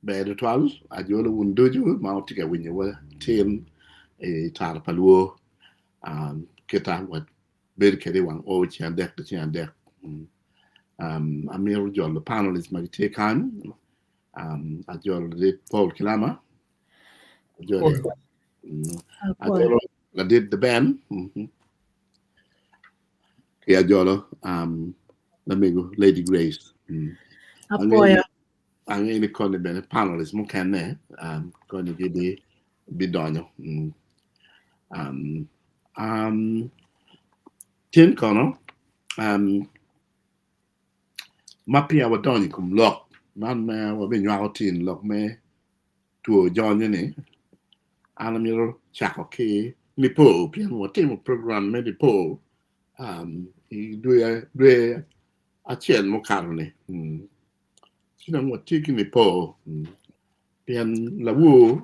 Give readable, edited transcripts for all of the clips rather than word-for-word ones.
Ber tutwal ajolo wun ducu ma wutye ka winyowa tin i tara pa lwor kita wabedo kwede i wang oo ceng adek ki ceng adek. Amito jolo panelist ma gitye kany, ajolo ladit Paul Kilama, ajolo ladit The Ben ki ajolo lamego Lady Grace. Apwoyo. Angeyo ni koni bene panelist mukene koni gibidonyo. Tin kono ma peya wadonyo i kom lok man ma wabinywako tin lok me two jonyo-ni, an amito cako ki nipo pien watimo program me nipo i dwe acel mukato-ni. Ci dong watye ki nipo pien lawor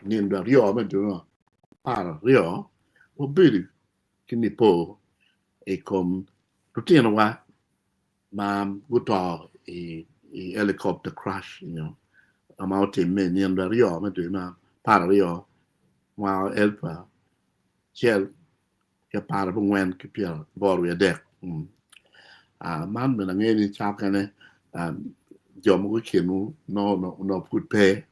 nino aryo me dwe me apararyo wabedo ki nipo i kom lutinowa ma guto i helicopter crash nyo ma otimme i nino aryo me dwe me apararyo mwaka elip acel ki aparabongwen ki pyeraboro wiye adek. Man bene angeyo ni cawa mukene jo mogo i kinwu nongo onongo pud pe.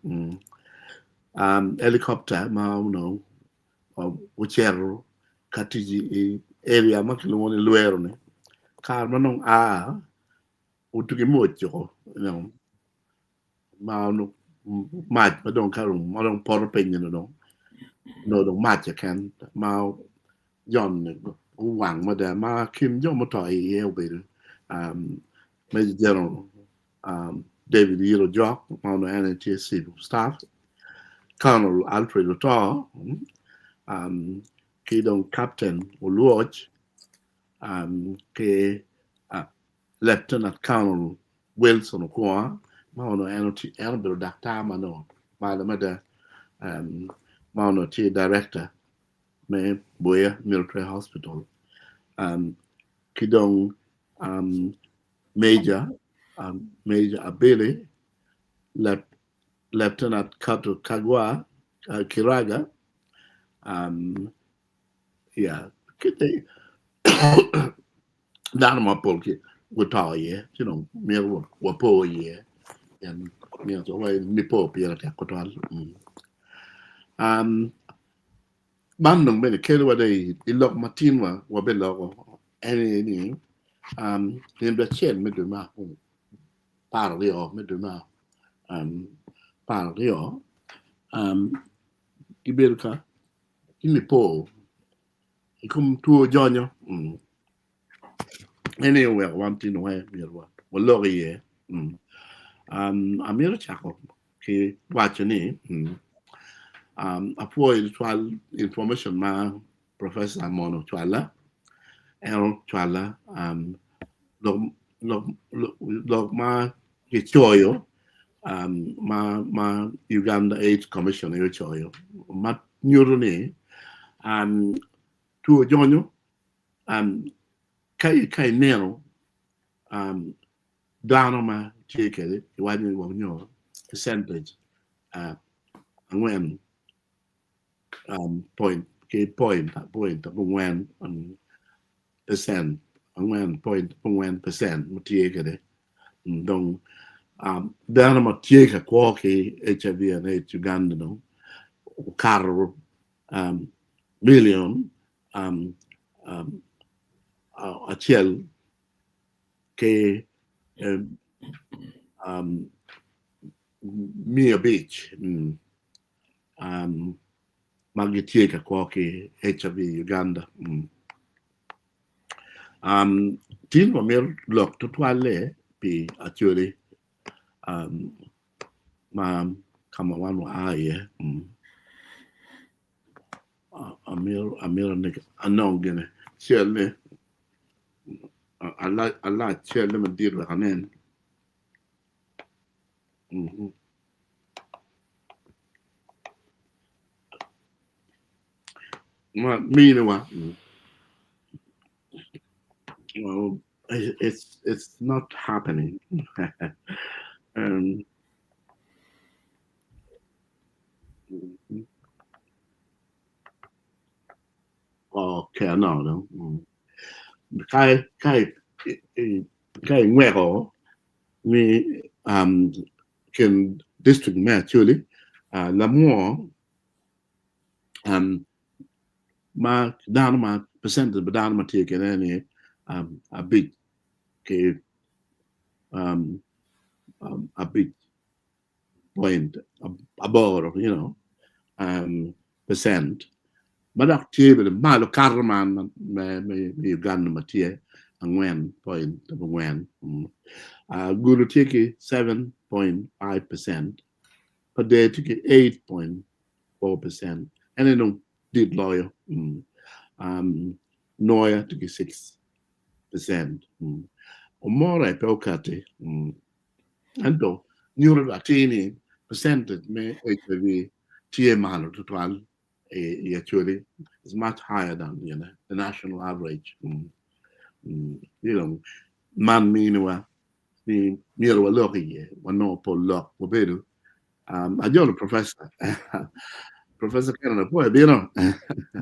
Helicopter ma onongo ocito ka tic i area ma kilwongo ni Lwero-ni kare ma nongo aa otugi mwoc woko ma onongo mac ma dong ka dong ma dong poto piny-ni dong onongo dong mac keken ma joni guwang mada ma kin jo muto iye obedo Major General David Yilo Jok ma onongo en aye tye Chief of Staff, Colonel Alfred Oto ki dong Captain Oluoch ki Lieutenant Colonel Wilson Okwonga ma onongo en obedo daktar ma onongo malo mada ma onongo tye director me Buea Military Hospital ki dong Major Abili Lieutenant Kato Kagwa Kiraga Dano mapol guto iye ci dong myero wapo iye pien nipo pire tek tutwal. Man dong bene kelo wa dong i lok ma tin wabiloko en aye ni nino acel me dwe me apararyo me dwe me apararyo gibedo ka ki nipo i kom two jonyo en aye oweko wan tino weng myero walok iye. Amito cako ki waco ni apwoyo tutwal information ma professor Mono ocwala en ocwala lok ma kicoyo ma Uganda AIDS Commission aye ocoyo ma nyuto ni two jonyo ka ineno dano ma tye kwede kiwaco ni gwok nyo percentage angwen point ki point abongwen percent 4.4 percent ma tye kwede dong dano ma tye ka kwo ki HIV and AIDS Uganda dong okato million acel ki 500 ma gitye ka kwo ki HIV i Uganda. Tin wamito lok tutwalle pi Acholi ma ka ma wan waa iye. Amito ni anong gine cal-li alac cal-li madit wek anen. Ma miniwa well, it's not happening. Um, okay, anongo dong. Mm. Ka ka ka ingweko ni um, kin district me Acholi uh, Lamwo um, ma dano ma percentage pa dano ma tye kene ni um, abic ki um, um, 5.8 you know, um, percent ma dok tye bene malo kato man me, me, me Uganda ma tye 4.4. Mm. Gulu tye ki 7.5%, Pader tye ki 8.4%, ene dong dit loyo. Mm. Um, Nwoya tye ki 6%. Mm. Omore pe okati. Mm. Ento nyuto atir ni percentage me HIV tye malo tutwal i Acholi is much higher than you know, the national average. Mm. Mm. You know, man miniwa ni myero walok iye, wanongo pol lok wabedo. Um, ajolo professor. Professor Kenneth apwoyo bino.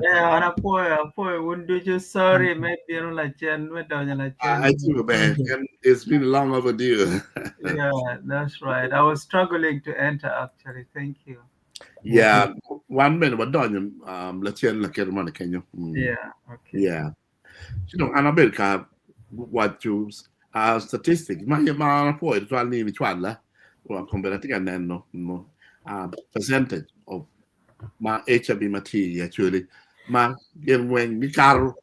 Yeah, an apwoyo, apwoyo wun ducu. Sorry me bino lacen, me donyo lacen. I see maber. And it's been long overdue. Yeah, that's right. I was struggling to enter actually. Thank you. Yeah, wan bene wadonyo um, lacen laketo man kenyo. Mm. Yeah, okay. Yeah. Ci dong an abedo ka waco uh, statistics ma ma an apwoyo tutwal ni icwalla wa kombeddi atye ka neno no, uh, percentage of ma HIV ma tye i Acholi ma gin weng gikato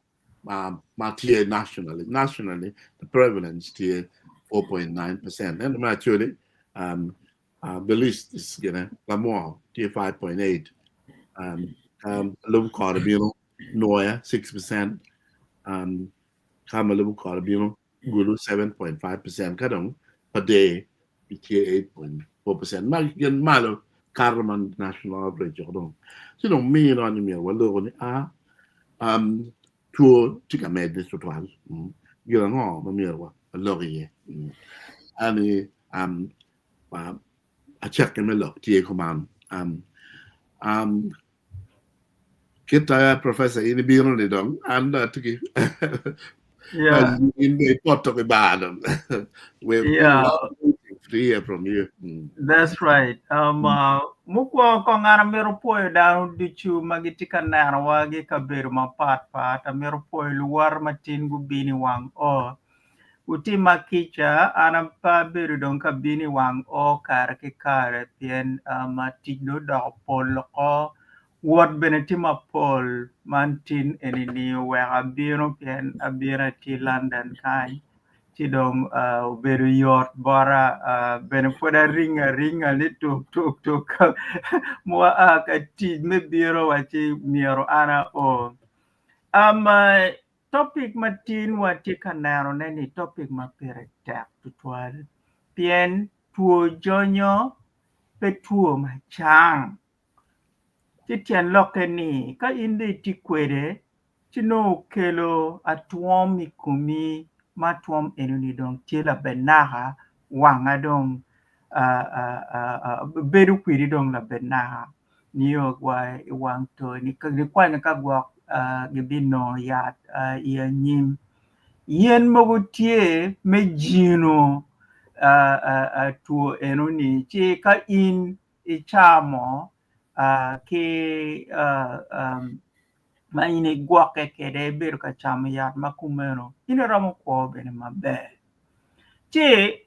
ma ma tye nationally. Nationally, the prevalence tye 4.9%. Ento me Acholi, um, uh, the least is gine lamwo tye 5.8. Um, um, lubo kore bino Nwoya 6%, um, ka ma lubo kore bino Gulu 7.5%, ka dong Pader tye 8.4%. Ma gin malo kato ma national average o dong. Ci dong mino ni myero waloko ni a um, two tye ka medde tutwal. Mm. Gin ango ma myero walok iye? Mm. Ani um, uh, acakki me lok tye kuman. Um, um, Kita professor in ibino ni dong an dong atye ki Yeah. in dong ipoto ki bar dong. We're Yeah. waiting to hear from you. Mm. That's right. Um, uh, mukwongo kong an amito pwoyo dano ducu ma gitye ka nenowa ki kabedo mapatpat. Amito pwoyo luwota ma tin gubino i wang ot. Wutimma kica, an pe abedo dong ka bino i wang o kare ki kare pien um, tic dong odoko pol oko. Wot bene tye mapol man tin eni-ni oweko abino pien abino atye i London kany ci dong uh, obedo yot bota uh, bene pwod aringo aringa ni tuk tuk tuk mua a ka tic me bino wa ci myero an ao. Um, uh, Topic ma tin watye ka nenone ni topic ma pire tek tutwal pien two jonyo pe two ma cang. Ci tyen lokke ni ka in dong itye kwede ci nongo okelo atwom i komi ma atwom eno-ni dong tye labenaka wanga dong bedo kwedi dong labenaka. nio wa i wang to-ni nikwanyo ka gwok gibinongo yat i anyim. Yen mogo tye me jino two enoni ci ka in icamo ki ma in igwokke kwede ibedo ka camo yat ma kumeno in iromo kwo bene maber. Ci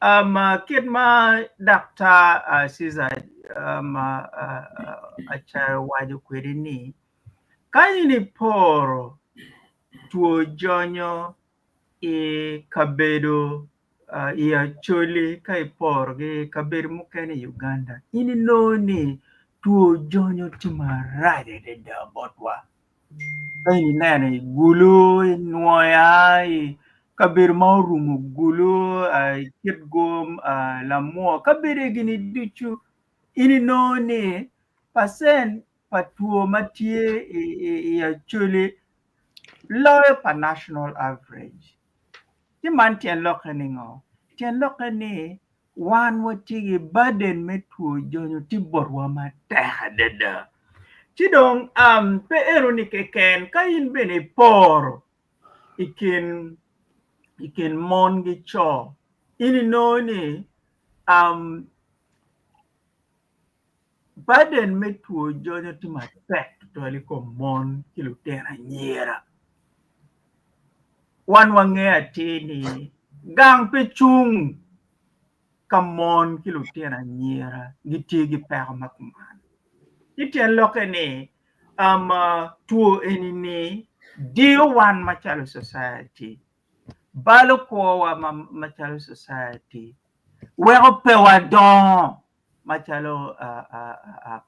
kit ma daktar Ceaser Acayo owaco kwede ni ka in iporo two jonyo i kabedo i Acholi ka iporo ki kabedo mukene i Uganda in inongo ni two jonyo tye marac adada botwa. Ka in ineno i Gulu, i Nwoya, i kabedo ma orumo Gulu, i Kitgum, Lamwo, kabedo egini ducu in inongo ni pacent pa two ma tye i Acholi loyo pa national average. Ci man tyen lokke ni ngo? Tyen lokke ni. wan watye ki burden me two jonyo tye botwa matek adada. Ci dong um, pe eno-ni keken, ka in bene iporo i kin i kin mon ki co, in inongo ni um, burden me two jonyo tye matek tutwal i kom mon ki lutino anyira. Wan wangeyo atir ni gang pe cung ka mon ki lutino anyira gitye ki peko ma kuman. Ci tyen lokke ni um, two eni-ni diyo wan macalo society, balo kwowa macalo society, weko pe wadongo macalo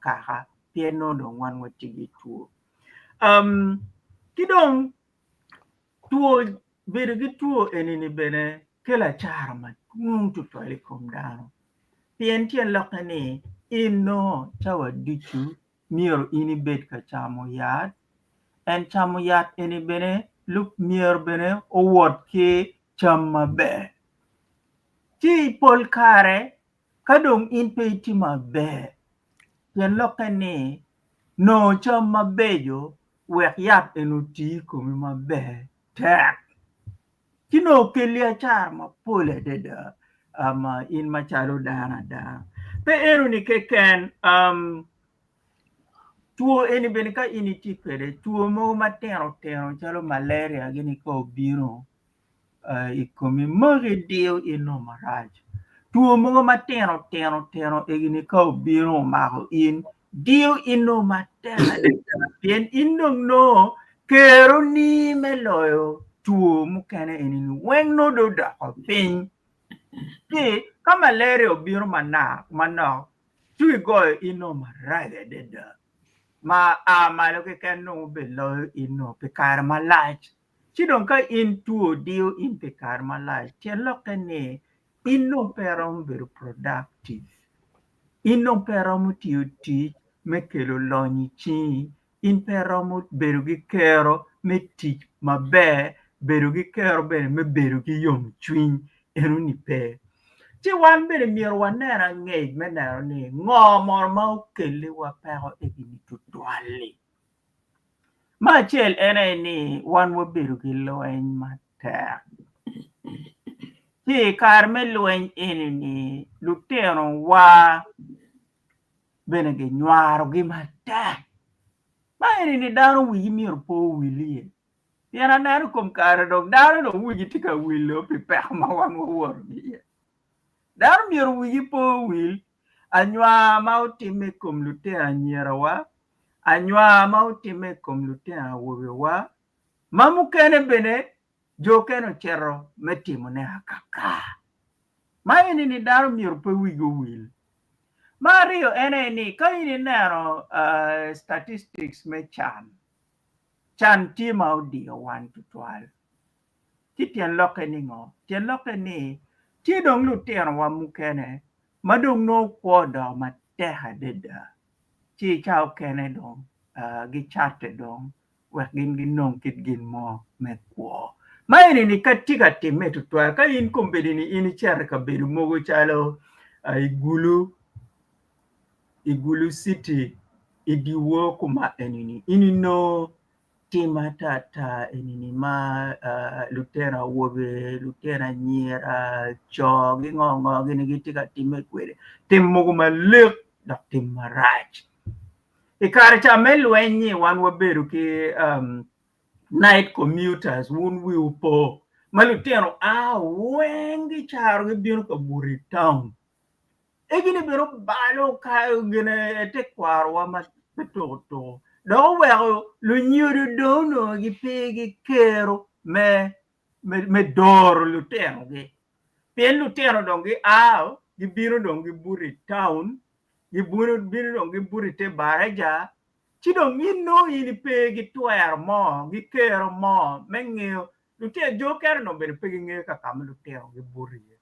kaka pien nongo dong wan watye ki two. Um, ki dong two bedo ki two eni-ni bene kelo acara madwong tutwal i kom dano pien tyen lokke ni in nongo cawa ducu myero in ibed ka camo yat en camo yat eni bene myero bene owot ki cam maber ci pol kare ka dong in pe itye maber tyen lokke ni nongo cam mabeco wek yat eni oti i komi maber tek ci nongo okelli acara mapol adada in macalo dano ada. Pe enoni keken two eni bene ka in itye kwede two mogo matino tino calo malaria gini ka obino i komi maki diyo in nongo marac two mogo matino tino tino egini ka obino omako in diyo in nongo matek adada pien in dong nongo keroni me loyo two mukene eni-ni weng nongo dong odoko piny ci ka malaria obino manok ci igoyo in nongo marac adada ma a malo keken nongo obiloyo in nongo pi kare malac. Ci dong ka in two odiyo in pi kare malac, tyen lokke ni in dong pe iromo bedo productive. In dong pe iromo tiyo tic me kelo lonyo i cingi, in pe iromo bedo ki kero me tic maber, bedo ki kero bene me bedo ki yomcwiny, enoni pe. Ci wan bene myero wanen angec me neno ni ngo mono ma okelliwa peko eni tutwal-li. Me acel en aye ni wan wabedo ki lweny matek ci i kare me lweny eni-ni lutinowa bene ginywarogi matek ma eni-ni dano wigi myero pe owil iye pien aneno i kom kare dong dano dong wigi tye ka wilo pi peko ma wan wawoto ki iye. Dano myero wigi pe owil anywar ma otimme i kom lutino anyirawa, anywar ma otimme i kom lutino awobewa, ma mukene bene jo okene ocito me timone akaka. Ma eni-ni dano myero pe wigi owil. Me aryo en aye ni ka in ineno statistics me can, can tye ma odiyo wan tutwal. Ci tyen lokke ni ngo? Tyen lokke ni tye dong lutinowa mukene ma dong nongo kwo odoko matek adada ci ca okene dong gicatte dong wek gin ginong kit gin mo me kwo. Ma eni-ni ka tye ka timme tutwal ka in kombeddi ni in icito i kabedo mogo calo i Gulu, i Gulu city i dyewor kuma eni-ni in inongo Tim atata eni-ni ma lutino awobe, lutino anyira, co ki ngo ngo gini gitye ka timme kwede tim mogo malik dok tim marac. I kare ca me lweny-nyi wan wabedo ki night commuters wun wiwu po ma lutino a weng gicaro gibino ka buto i taun. Egini bene obalo gine tekwarowa ma pe tuko tuko dok oweko lunyodo dong onongo gipe ki kero me doro lutinogi pien lutino dong gia gibino dong gibuto i taun gibino dong gibuto i te baraja ci dong in nongo in ipe ki twero mo ki kero mo me ngeyo lutino jo mukene onongo bene pe gingeyo ka ka ma lutino gibuto iye.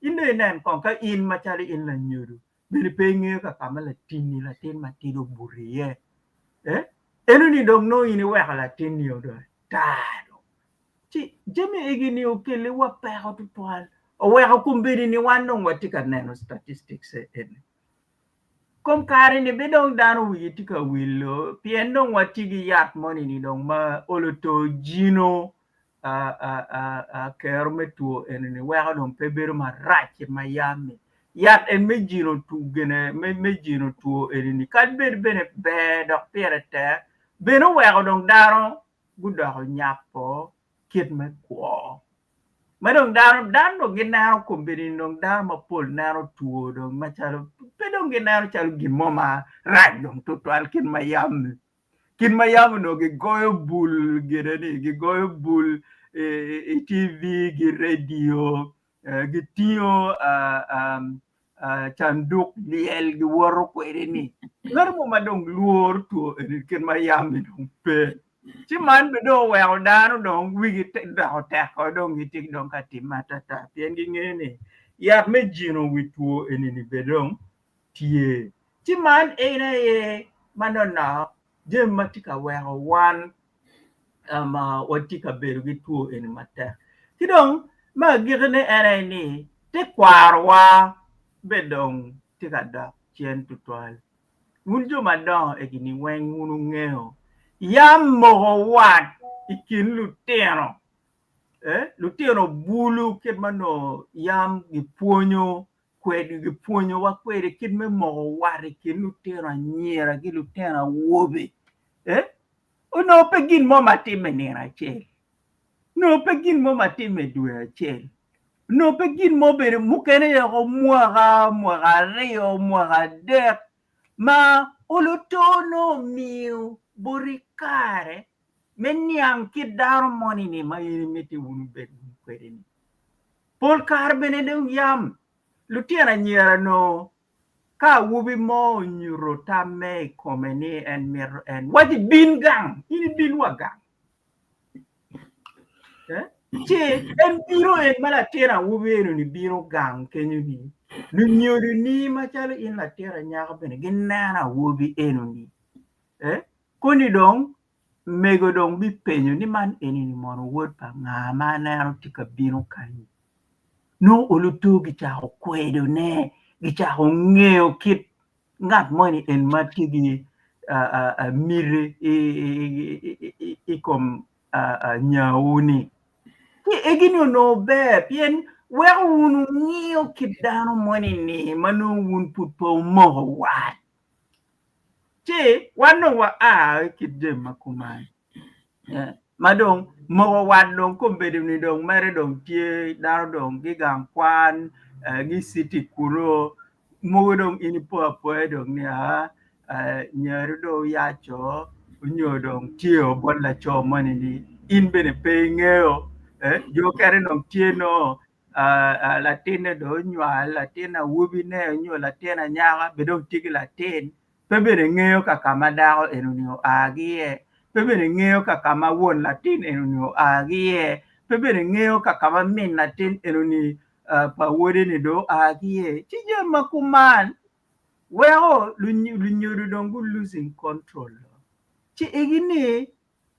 In dong inen kong ka in macalo in lanyodo bene pe ingeyo ka ka ma latinni latin matidi obuto iye eh enoni dong nongo in iweko latinni dong ata dong ci jami egi-ni okeliwa peko tutwal. Oweko kombeddi ni wan dong watye ka neno statistics eni. Kom kare-ni bene dong dano wigi tye ka wilo pien dong watye ki yat moni-ni dong ma olo to jino kero me two eni-ni weko dong pe bedo marac kit ma yam-mi. Yat en me jino gine me jino two eni-ni kadi bed bene ber dok pire tek bene oweko dong dano gudoko nyapo kit me kwo. Ma dong dano dano dong gineno kombeddi dong dano mapol neno two dong macalo pe dong gineno calo gin mo marac dong tutwal kit ma yam-mi. Kit ma yam onongo gigoyo bul gine-ni gigoyo bul i TV ki redio gitingo canduk lyel giwoto kwede-ni ngat mo ma dong lworo two eni kit ma yam-mi dong pe. Ci man bene dong oweko dano dong wigi doko teko dong gitye dong ka timme atata pien gingeyo ni yat me jino wi two eni-ni bene dong tye. Ci man en aye manonok jami ma tye ka weko wan ma watye ka bedo ki two eni matek. Ki dong me agikkine en aye ni tekwarowa bene dong tye ka dok cen tutwal. Wun jo madongo egini weng wun wungeyo yam moko wat i kin lutino, lutino bulu kit ma onongo yam gipwonyo kwede gipwonyowa kwede kit me moko wat i kin lutino anyira ki lutino awobe eh onongo pe gin mo ma timme nino acel onongo pe gin mo ma timme dwe acel onongo pe gin mo bene mukene yako mwaka mwaka aryo mwaka adek ma oluto nongo omiyo boti kare me niang kit dano moni-ni ma in imiti wun wubed kwede-ni. Pol kare bene dong yam lutino anyira nongo ka awobi mo onyuto tamme i kome ni en mito en waci bin gang, in ibin wa gang. Ci en bino en ma latin awobi eno-ni bino gang kenyo-ni, lunyodoni macalo in latin anyaka bene gineno awobi eno-ni. Koni dong Mego dong bipenyo ni man eni-ni mono wod pa nga ma aneno tye ka bino kany-nyi? Nongo oluto gicako kwedone, gicako ngeyo kit ngat moni en ma tye ki miti i kom nyawu-ni. Ci egi-ni onongo ber pien weko wun wungiyo kit dano moni-ni ma nongo wun pud pe wumoko wat. Ci wan dong wa a i kit jami ma kuman ma dong moko wat dong kombeddi ni dong mere dong tye dano dong gigang kwan giciti kunu mogo dong in ipo apoya dong ni aa nyari dong oyaco nyo dong tye bot laco moni ni in bene pe ingeyo jo mukene dong tye nongo latinne dong onywal, latin awobine nyo latin anyaka bene dong tye ki latin pe bene ngeyo ka ka ma dako enoni oa ki iye, pe bene ngeyo ka ka ma won latin enoni oa ki iye, pe bene ngeyo ka ka ma min latin enoni pa wode-ni dong oa ki iye. Ci jami ma kuman weko lunyodo dong gu losing control. Ci egi-ni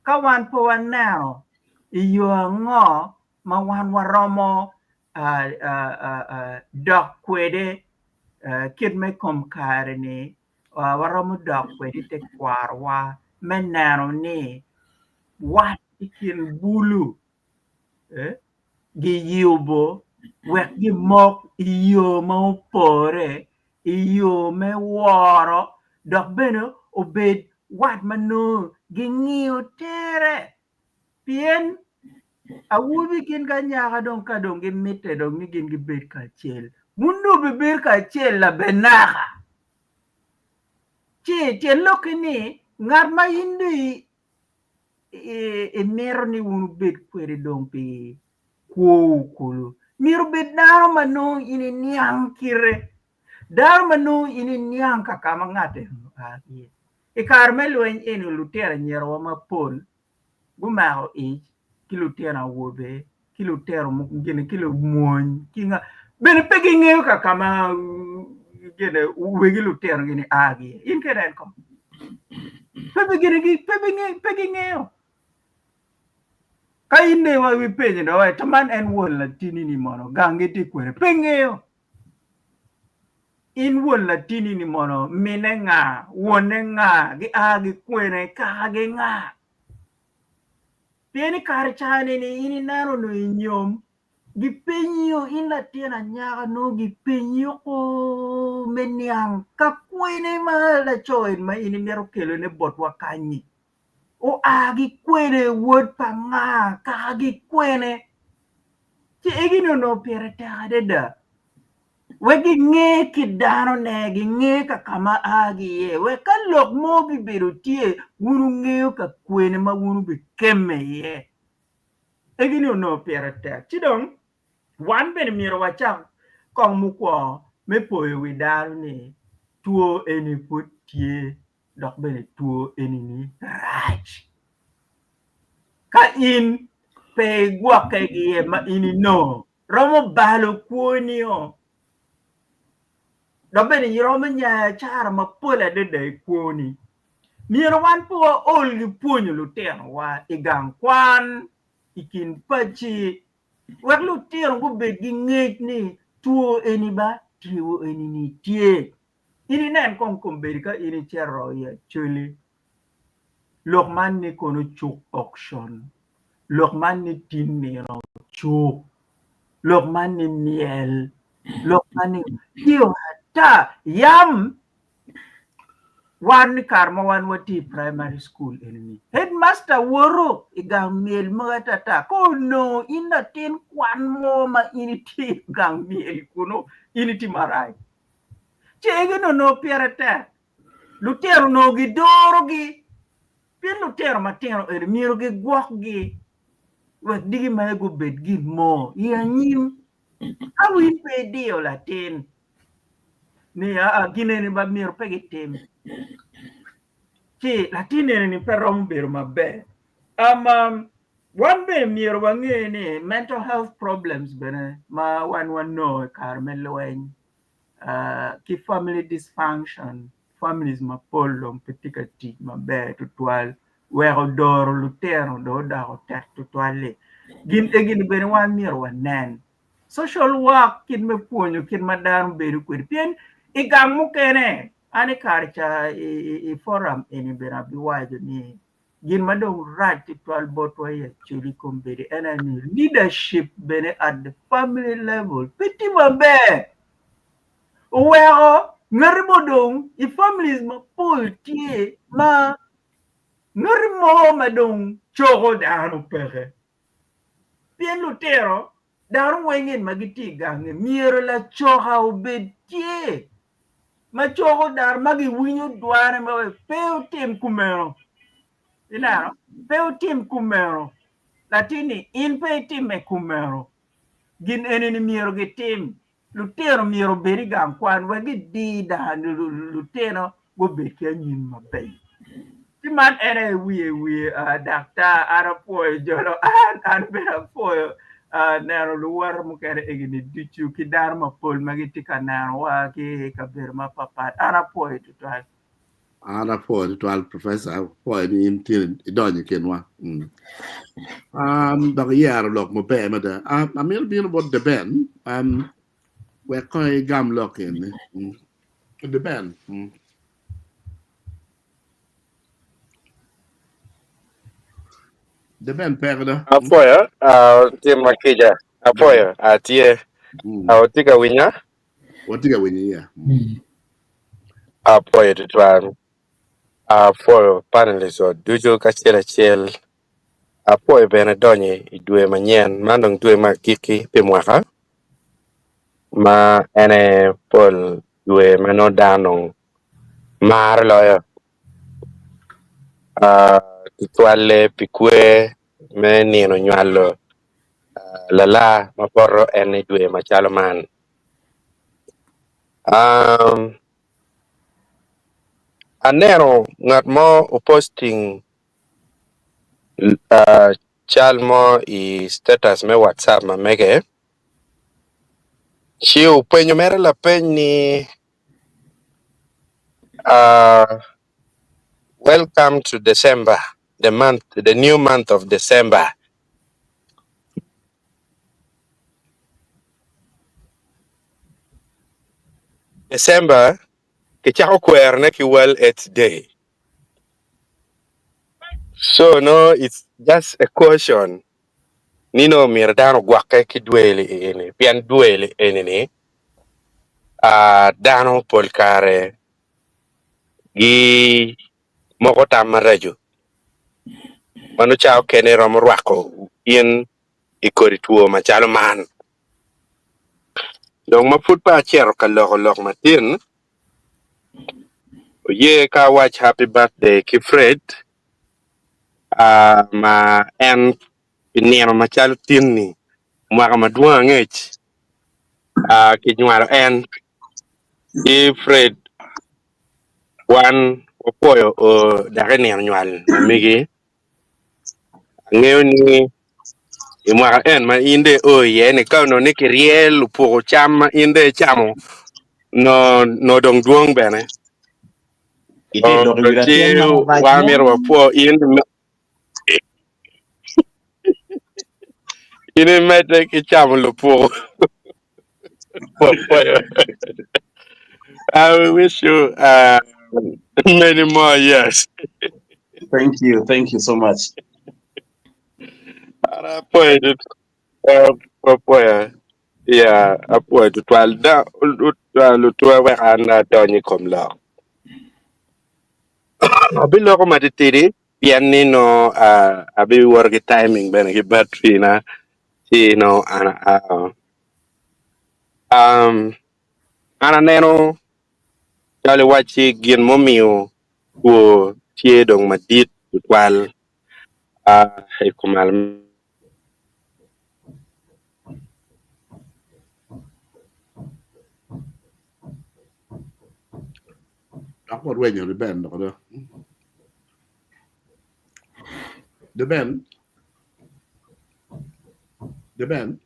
ka wan pe waneno i yo ango ma wan waromo dok kwede kit me kom kare-ni, waromo dok kwede i tekwarowa me neno ni wat i kin bulu giyubo wek gimok i yo ma opore, i yo me woro dok bene obed wat ma nongo gingiyo tere Pien awobi gin ki anyaka dong ka dong gimitte dong ni gin gibed kacel, wun dong wubibedo kacel labenaka. Ci tyen lokke ni ngat ma in dong imito ni wun wubed kwede dong pi kwowu kulu myero obed dano ma nongo in iniang kite, dano ma nongo in iniang ka ka ma ngat eni oa ki iye. I kare me lweny eni lutino anyirawa mapol gumako ic ki lutino awobe ki lutino gine ki lumony ki nga bene pe gingeyo ka ka ma gine wegi lutino gini a ki iye in kede en kong pe gine pe gingeyo. Ka in dong ipenyo dong to man en won latini-ni mono gangi tye kwene? Pe ngeyo. In won latini-ni mono mine nga, wonne nga, gia ki kwene, kakagi nga? Pien i kare ca-ni in ineno onongo inyom Gipenyo in latin anyaka nongo gipenyi oko me niang ka kwene ma laco eni ma in imito kelone botwa kany-nyi oa ki kwene, wod pa nga, kaka ki kwene. Ci egi-ni onongo pire tek adada wek ginge kit danone, ginge ka ka ma a ki iye wek ka lok mo bibedo tye wun wungeyo ka kwene ma wun wubikemme iye. Egi-ni onongo pire tek. Ci dong, wan bene myero wacak kong mukwongo me poyo wi dano ni two eni pud tye dok bene two eni-ni rac. Ka in pe igwokke ki iye ma in inongo, romo balo kwoni-o. Dok bene iromo nyayo acara mapol adada i kwoni. Myero wan pe waol ki pwonyo lutinowa i gang kwan, i kin paci, wek lutino gubed ki ngec ni two eni ba, two eni-ni tye. In inen kong kombeddi ka in icito i Acholi, lok man ni kono cuk auction, lok man ni tin nino cuk, lok man ni myel, lok man ni tye ata. Yam wan i kare ma wan watye i primary school eni, headmaster woto i gang myel mogo atata ka onongo in latin kwan mo ma in itye i gang myel kunu in itye marac. Ci egi-ni onongo pire tek. Lutino onongo gidorogi pien lutino matino eni myero gigwokgi wek diki mere gubed gin mo i anyim. Ka in pe idiyo latin ni aa gin eni ba myero pe gitim ci latin eni pe romo bedo maber. Wan bene myero wange ni mental health problems bene ma wan wanongo i kare me lweny ki family dysfunction, families mapol dong pe tye ka tic maber tutwal weko doro lutino dong odoko tek tutwal-li. Gin egini bene wan myero wanen. Social work kit me pwonyo kit ma dano bedo kwede pien i gang mukene an i kare ca i forum eni bene abiwaco ni Gin ma dong rac tutwal botwa i Acholi kombeddi en aye ni leadership bene at the family level pe tye maber. Oweko ngati mo dong i families mapol tye ma ngati mo ma dong coko dano peke. Pien lutino dano weng gin ma gitye i gangi myero lacoka obed tye ma coko dano ma giwinyo dwane ma pe otim kumeno. Ineno? Pe otim kumeno. Latinni in pe itime kumeno. Gin eni-ni myero gitim. Lutino myero obed i gang kwan wek gidi dano lutino gubed ki anyim maber. Ci man en aye wiye wiye daktar an apwoyo jolo an an bene apwoyo neno luwota mukene egini ducu ki dano mapol ma gitye ka nenowa ki i kabedo mapatpat an apwoyo tutwal. An apwoyo tutwal Professor, apwoyo ni in tye idonyo i kinwa. Mm. Um, dok iyero lok maber mada. Um, amito bino bot Deben, um, wek kong igam lok eni. Mm. Deben. Mm. Deben peke do. Apwoyo, uh, tim ma kica. Apwoyo, atye. Mm. Uh, tye ka winya? Watye ka winyo iya. Mm. Apwoyo tutwal. Apwoyo panelists wa ducu kacel acel. Apwoyo bene donyo i dwe manyen, man dong dwe me agikki pi mwaka ma ene pol dwe ma nongo dano dong maro loyo uh, tutwalle pi kwer me nino nywalo uh, lala ma poto en i dwe macalo man. Um, aneno ngat mo oposting uh, cal mo i status me WhatsApp ma mege ci openyo mere lapeny ni uh, welcome to December, the month, the new month of December. December kicako kwerone ki World AIDS Day. So no it's just a caution ni nongo myero dano ogwokke ki dweli eni pien dweli eni ni ah, dano pol kare gi moko tam maraco ma nongo ca okene romo rwako in i kodi two macalo man. Dong ma pud pe acito ka loko lok matin, oye ka awac happy birthday ki Fred ma en pi nino macalo tin-ni mwaka madwong angec kinywalo en ki Fred wan wapwoyo o dok i nino nywal ma megi. Angeyo ni i mwaka en ma in dong io iye ni ka onongo ni kirye lupuko cam ma in dong icamo nongo dong dwong bene. Itye lok i wi Ci latin ma rac wan mo. myero wapwo in in imedde ki camo lupuko. Wapwoyo. I wish you many more years. Thank you. Thank you so much. Apwoyo apwoyo ya apwoyo tutwal da lutwa wek an adony i kom lok. Abiloko matitidi pien ni nongo abiwoto ki timing bene ki battery na ci nongo an aa. Um, an aneno calo iwacci gin mumiyo two tye dong madit tutwal i kom Dok warwenyo Reuben dok do. Reuben. Reuben.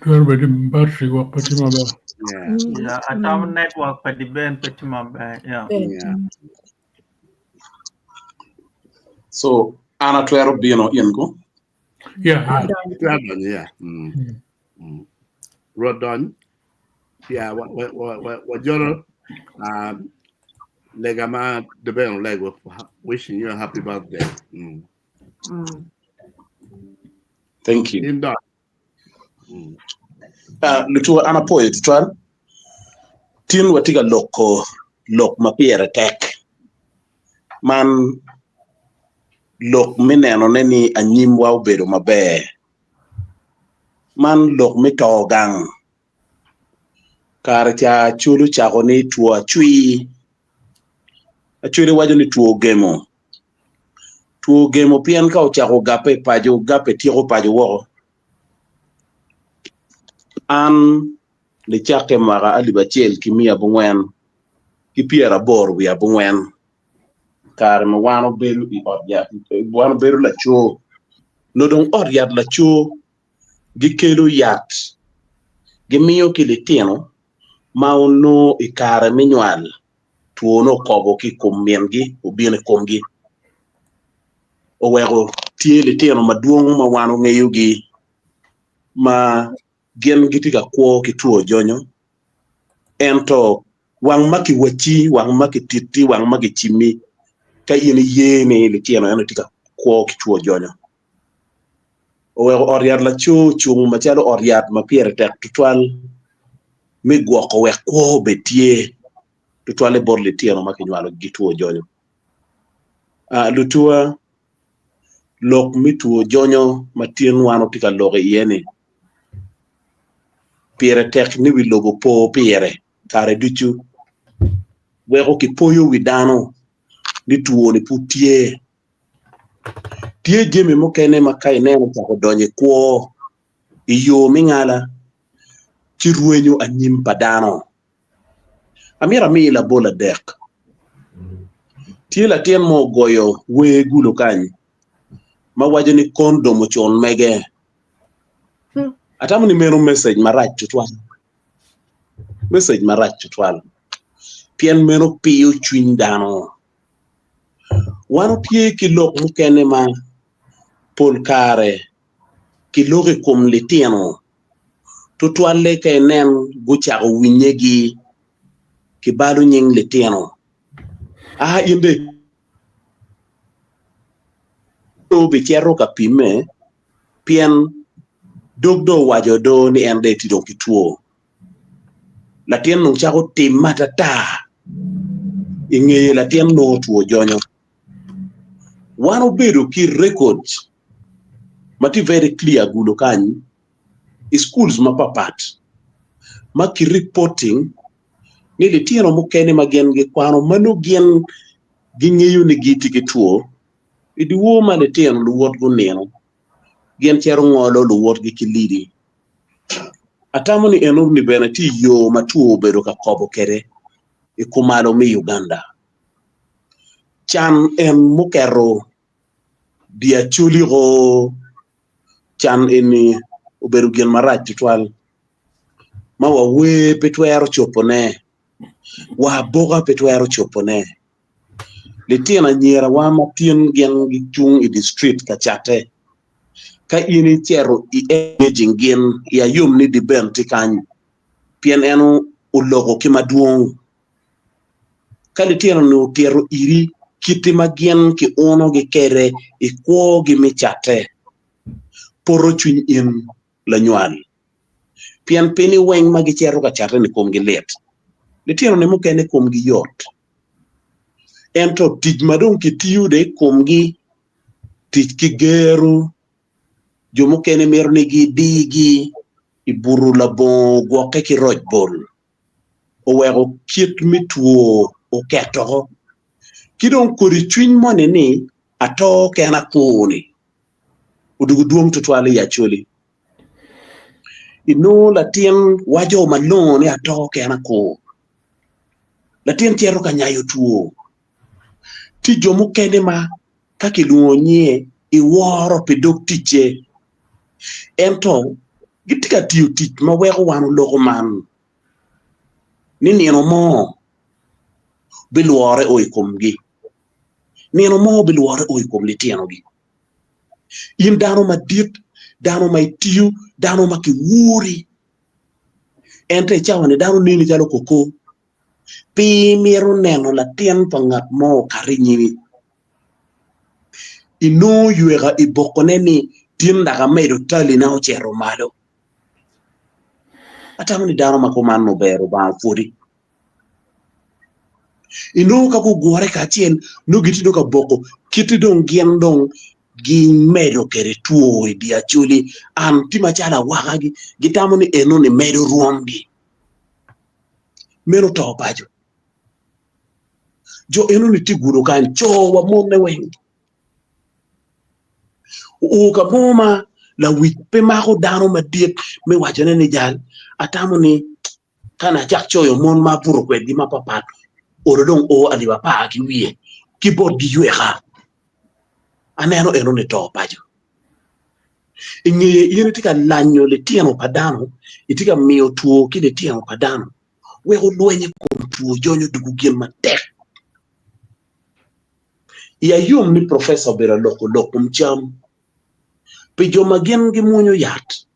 Twero bedo ni battery gwok pe tye maber. Yeah. Yeah, atamo network pa Diben pe tye maber. Yeah. Yeah. So an atwero bino in ko. Yeah, yeah. Itwero donyo, yeah. Rwot dony. Yeah, wa wa wa wa wajolo lega ma Deben olego wishing you a happy birthday. Thank you. In dony. Lutuwa an apwoyo tutwal. Tin watye ka loko lok ma pire tek. Man lok me nenone ni anyimwa obedo maber. Man lok me to gang. Kare ca Acholi ocako ni two acwir. Acholi waco ni two gemo. Two gemo pien ka ocako gape i paco, gape tyeko paco woko. An nicakke mwaka alip acel ki miya abongwen ki pyeraboro wiye abongwen kare ma wan obedo i ot yat, wan obedo laco, nongo dong ot yat laco gikelo yat gimiyo ki litino ma onongo i kare me nywal two nongo okobo ki i kom mingi obino i komgi oweko tye litino madwong ma wan ongeyogi ma gin gitye ka kwo ki two jonyo ento wang ma kiwacci, wang ma kititti, wang ma kicimmi ka in iye ni litino eno tye ka kwo ki two jonyo. Oweko ot yat laco ocung macalo ot yat ma pire tek tutwal me gwoko wek kwo obed tye tutwalle bot litino ma kinywalo ki two jonyo. Lutuwa, lok me two jonyo ma tin wan watye ka lok iye-ni pire tek ni wi lobo po pire kare ducu weko kipoyo wi dano ni two-ni pud tye. Tye jami mukene ma ka ineno ocako donyo i kwo i yo me ngala ci rwenyo anyim pa dano. Amito ami labol adek. Tye latin mo ogoyo wer gulo kany ma waco ni kondom ocun mege. Atamo ni meno message marac tutwal. Message marac tutwal pien meno piyo cwiny dano. Wan watye ki lok mukene ma pol kare kiloko i kom litino. Tutwalle ka inen gucako winyegi, kibalo nying litino. Aa in dong obicito ka pimme pien dog dong owaco do ni en dong etye dong ki two. Latin dong cako timme atata i ngeye latin nongo two jonyo. Wan obedo ki records ma tye very clear gudo kany i schools mapapat ma ki reporting ni litino mukene ma gin gikwano ma nongo gin gingeyo ni gitye ki two i dyewor ma litino luwot gunino gin cito ngolo luwotgi ki lidi. Atamo ni enoni bene tye yo ma two obedo ka kobo kwede i kumalo me Uganda. Can en muketo dye Acholi-ko can eni obedo gin marac tutwal ma wa wer pe twero cobone, wa aboka pe twero cobone. Litino anyirawa ma tin gin gicung i dye street ka catte, ka in icito i engaging gin i ayom ni Diben tye kany pien en oloko ki madwong. Ka litino-ni otito iri kit ma gin kiunogi kwede i kwogi me catte, poto cwiny in lanywal. Pien pe ni weng ma gicito ka catte-ni komgi lit. Litino-ni mukene komgi yot, ento tic ma dong kitiyo de i komgi, tic ki gero, jo mukene mito ni gidigi i buto labongo gwokke ki roc bol. oweko kit me two oketo ki dong kodi cwiny moni ni ato kena akur-ni odwogo dwong tutwal i Acholi. Inongo latin waco malongo ni ato kena akur, latin cito ka nyayo two, tye jo mukene ma ka kilwongo nyinge iworo pi dog ticce ento gitye ka tiyo tic ma weko wan oloko man ni nino mo bilwore o i komgi, nino mo bilwore o i kom litinogi. In dano madit, dano ma itiyo, dano ma kiwuri, ento i cawa-ni dano neni calo koko pe imito neno latin pa ngat mo okato i nyimi. Inongo yweka i bokone ni tin dok amedo talina ocito malo. Atamo ni dano ma kuman ober Lubanga opwodi. Inongo ka gugure kacel nongo gitye dong ka boko kite dong gin dong gimedo kwede two i dye acholi an tye macalo awakagi gitamo ni enoni medo rwomgi. Meno to paco. Jo enoni tye gudo kany co wa monne weng. Oo ka mo ma lawic pe mako dano madit me wacone ni jal atamo ni ka nacak coyo mon ma abuto kwedgi mapapat olo dong o alip apar ki wiye ki botgi yweka aneno enoni to paco. I ngeye in itye ka lanyo litino pa dano itye ka miyo two ki litino pa dano wek olweny i kom two jonyo dugu gin matek. I ayom ni profesa obedo aloko lok kom cam pi jo ma gin gimwonyo yat.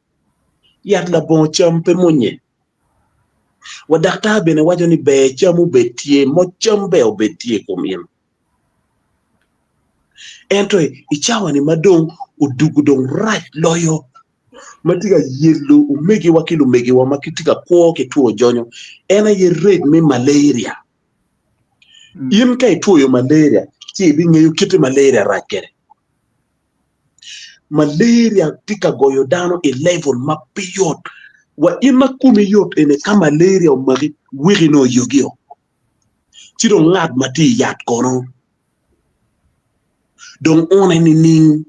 Yat labongo cam pe mwonye. Wa daktar bene waco ni ber cam obed tye, moc cam ber obed tye i kom in. Ento i cawa-ni ma dong odugo dong rac loyo, ma tye ka yelo omegiwa ki lumegiwa ma gitye ka kwo ki two jonyo, en aye rate me malaria. In ka itwoyo malaria ci ibingeyo kit ma malaria rac kwede. Malaria tye ka goyo dano i level ma pe yot wa in ma komi yot eni ka malaria omaki weki nongo oyogio ci dong ngat ma tye i yat kono dong one nining?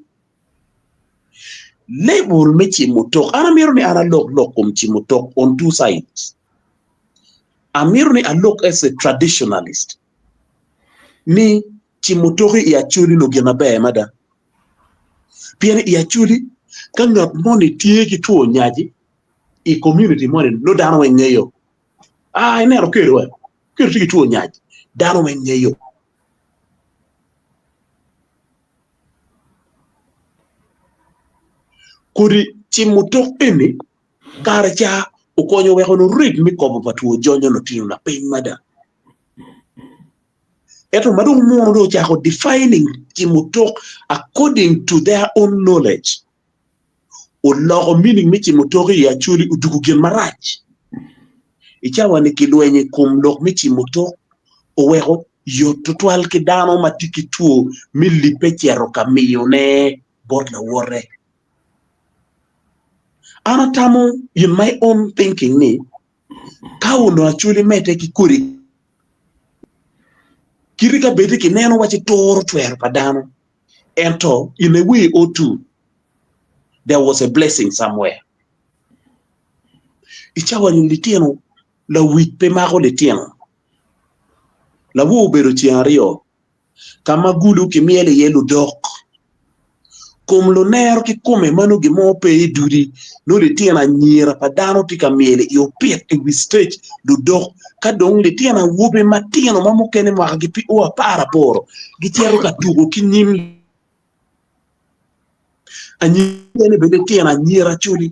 Level me cimo tok an amito ni an alok lok kom cimo tok on two sides. Amito ni alok as a traditionalist ni cimo toki i Acholi nongo gin maber mada pien i Acholi ka ngat moni tye ki two nyaci i community moni nongo dano weng ngeyo aa ineno kelo wa kelo tye ki two nyac dano weng ngeyo. Kodi cimo tok eni. Kare ca okonyo weko onongo rate me kobo pa two jonyo onongo tye lapiny mada. Ento ma dong muno dong ocako defining cimo tok according to their own knowledge, oloko meaning me cimo tok i Acholi odugo gin marac. I cawa-ni kilwenyo i kom lok me cimo tok oweko yot tutwal ki dano ma tye ki two me libbe cito ka miyone bot lawote. An atamo in my own thinking ni ka onongo Acholi medde ki kodi kite ka bed ni kineno waci turo twero pa dano ento in a way or two there was a blessing somewhere. I cawa ni litino lawic pe mako litino lawor obedo ceng aryo ka ma gulu kimyelo iye ludok. Kom lunero kikome ma nongo gin mo pe i dudi, nongo litino anyira pa dano tye ka myel i opit i wi citec ludok, ka dong litino awobe matino ma mukene mwakagi pe o aparaboro gicito ka tuko ki nyim anyira mukene bene litino anyira coli,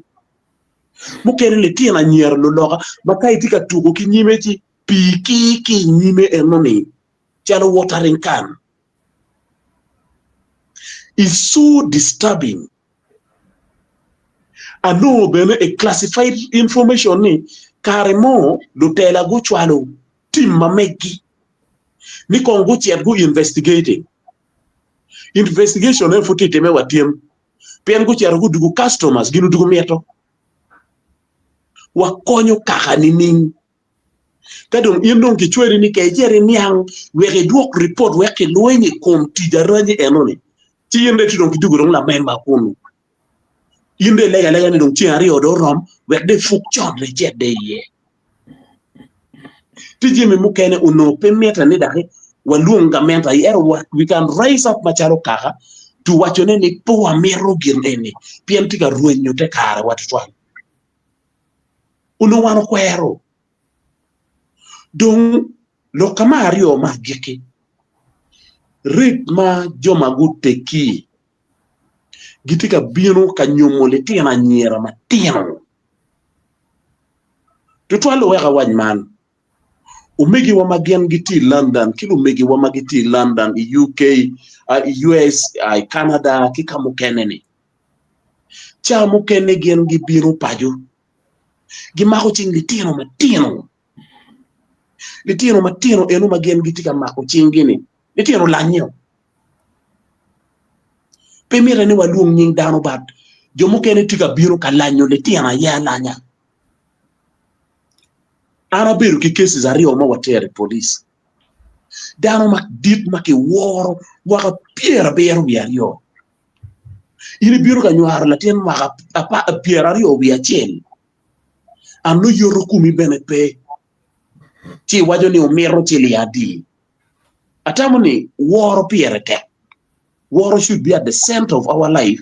mukene litino anyira luloka ma ka itye ka tuko ki nyime ci pii kir ki i nyime enoni. calo watering can is so disturbing. Anongo bene a classified information ni kare mo lutela gucwalo team ma meggi ni kong gucit gu investigating. Investigation en pud tye time wa tyen pien gucito gudugo customers gin odugo mito wakonyo kaka nining? Ka dong in dong kicweri ni ke icit iniang wek idwok ripot wek kilweny i kom tic aranyi enoni, ci in dong itye dong kidwogo dong lamemba kunu. In dong ilego alega ni dong ceng aryo dong orom wek dong ipuk con dong icit dong iye. Tye jami mukene onongo pe mitte ni daki walwong gamente aye ento we can rise up macalo kaka to wacone ni pe wamito gin eni pien tye ka rwenyo te karewa tutwal. Onongo wan okwero. Dong lok ka me aryo me agikki, rate ma jo ma guteggi gitye ka bino ka nyomo litino anyira matino. Tutwal wek awac man, omegiwa ma gin gitye i London ki lumegiwa ma gitye i London, i UK, i US, i Canada ki ka mukene-ni, Ca mukene gin gibino paco, gimako cing litino matino, litino matino eno ma gin gitye ka mako cinggi-ni, litino olanyeo. Pe mitte ni walwong nying dano but jo mukene tye ka bino ka lanyo litino aye alanya. An abedo ki cases aryo ma watero i police, dano madit ma kiworo mwaka pyerabiro wiye aryo In ibino ka nywaro latin mwaka pyeraryo wiye acel, an nongo yoto komi bene pe, ci iwaco ni wumito ciling adi? Atamo ni woro pire tek, woro should be at the center of our life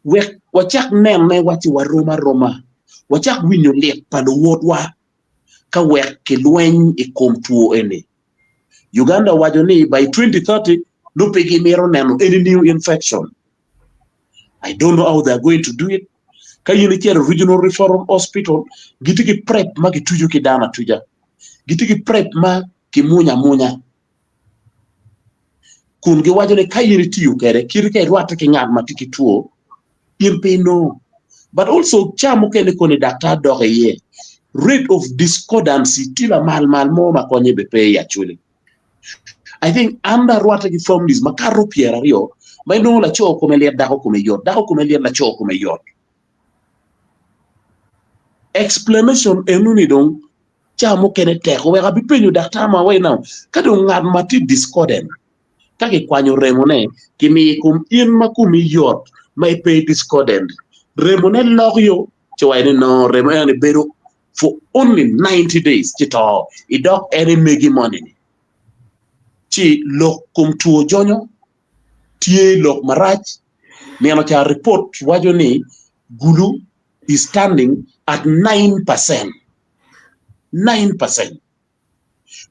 wek wacak nene waci warom aroma, wacak winyo lit pa luwotwa ka wek kilweny i kom two eni. Uganda owaco ni by 2030 nongo pe gimito neno any new infection. I don't know how they are going to do it. Ka in icito i Regional Referral Hospital, gitye ki prep ma kituco ki dano atuca. Gitye ki prep ma kimwonyo amwonya. Kun giwaco ni ka in itiyo kwede, kit ka irwatte ki ngat ma tye ki two, in pe inongo. But also ca mukene koni daktar dok iye, rate of discordancy tye lamal mal mo ma konye bene pe i Acholi. I think an dong arwatte ki families makato pyeraryo ma inongo laco kome lit dako kome yot, dako kome lit laco kome yot. Explanation enoni dong ca mukene tek oweko abipenyo daktar ma right now ka dong ngat ma tye discordant Ka kikwanyo remone, kimiyo i kom in ma komi yot ma ipe discordant, remone lok yo ci waco ni no remo eno-ni bedo for only 90 days ci to idok en emegi moni-ni. Ci lok kom two jonyo tye lok marac nino ca ripot waco ni Gulu is standing at 9%, 9%.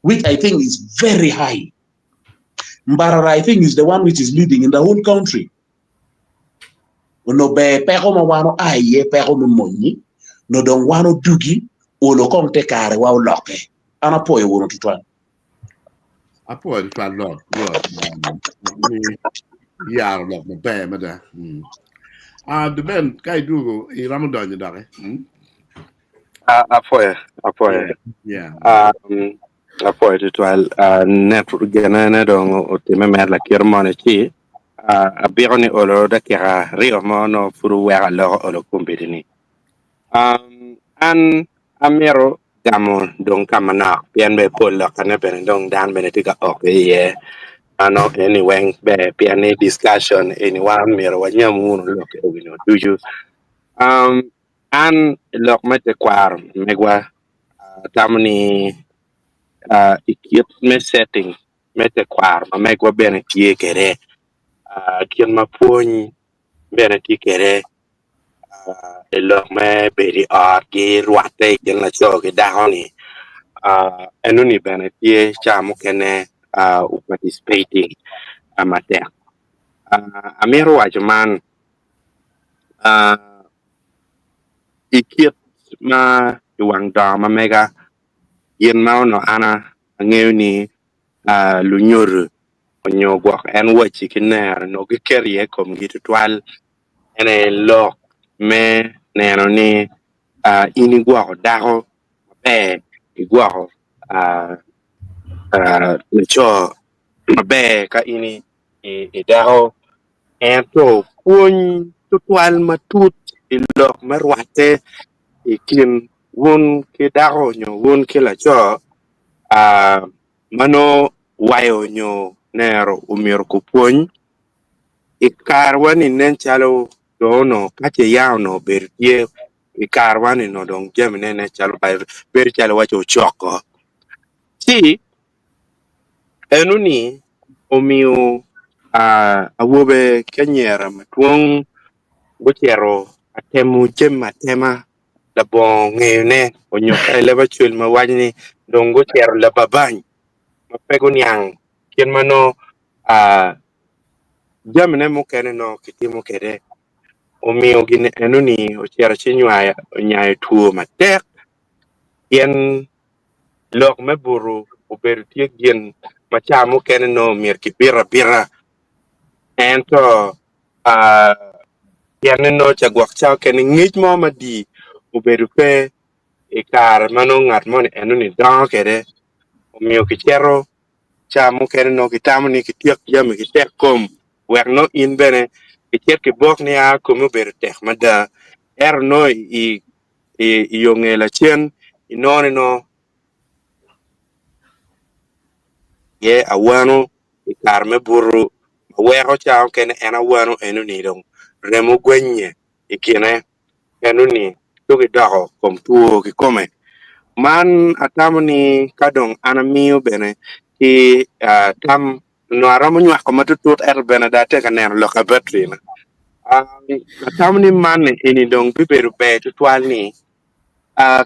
which I think is very high. Mbarara I think is the one which is leading in the whole country. Ono ber peko ma wan oa iye peko me monyi, Nongo dong wan odugi olo kong te karewa olokke. An apwoyo wunu tutwal. Apwoyo tutwal lok Rwot ni iyaro lok maber mada. Mm. Ah, Ben, ka idwogo iromo donyo doki. Mm? Ah, apwoyo, apwoyo. Yeah. Um, apwoyo tutwal. Ah, net genene dong otimme mere lakite moni ci ah, abiko ni olo dakika ryo mo nongo pud oweko aloko olo kombeddi-ni. Um, an amito gamo dong ka manok pien bene pol lokkane bene dong dano bene tye ka ok iye. Mano eni weng ber pien ni discussion eni wan myero wanyam wunu lok eni ducu. Um, an lok me tekwaro megwa atamo ni uh, i kit me setting me tekwaro ma megwa bene tye kwede, uh, kit ma pwony bene tye kwede uh, i lok me bedo i ot ki rwatte i kin laco ki dako-ni, uh, enoni bene tye ca mukene uh, participating uh, matek. Uh, amito waco man uh, i kit ma i wang dongo ma mega gin ma onongo an angeyo ni uh, lunyodo onyo gwok en wacci ki nero onongo giketo iye komgi tutwal en aye lok me neno ni uh, in igwoko dako maber igwoko uh, uh, laco maber ka in i dako ento pwony tutwal matut i lok me rwatte i kin wun ki dako nyo wun ki laco uh, ma nongo wayo nyo nero omyero kupwony i karewa-ni nen calo dong onongo ka ce yam onongo obedo tye i karewa-ni onongo dong jamine nen calo bedo calo iwaci ocoko ci enoni omiyo awobe ki anyira madwong gucito ka temo jami atema labongo ngeyone onyo ka i leb acel ma waco ni dong gucito lababany ma pe guniang kit ma nongo jamine mukene nongo kitimo kwede omiyo gin enoni ocito ci onyayo two matek pien lok me buto obedo tye gin ma ca mukene nongo myero kibit abita ento pien ni nongo ca gwok ca okene ngec mo madii obedo pe i kare ma nongo ngat moni enoni dongo kwede omiyo kicito ca mukene nongo kitamo ni kityek jami ki tek kom wek nongo in bene kicit kibok ni aa komi obedo tek mada ento nongo i yo nge lacen inongo ni nongo iye awano i kare me buto ma weko ca mukene en awano enoni dong remo gwenye i kine enoni ci gidoko kom two kikome. Man atamo ni ka dong an amiyo bene ki tam onongo aromo nywako matutut ento bene dong atye ka neno lok pa battery-na. Atamo ni man eni dong bibedo ber tutwal ni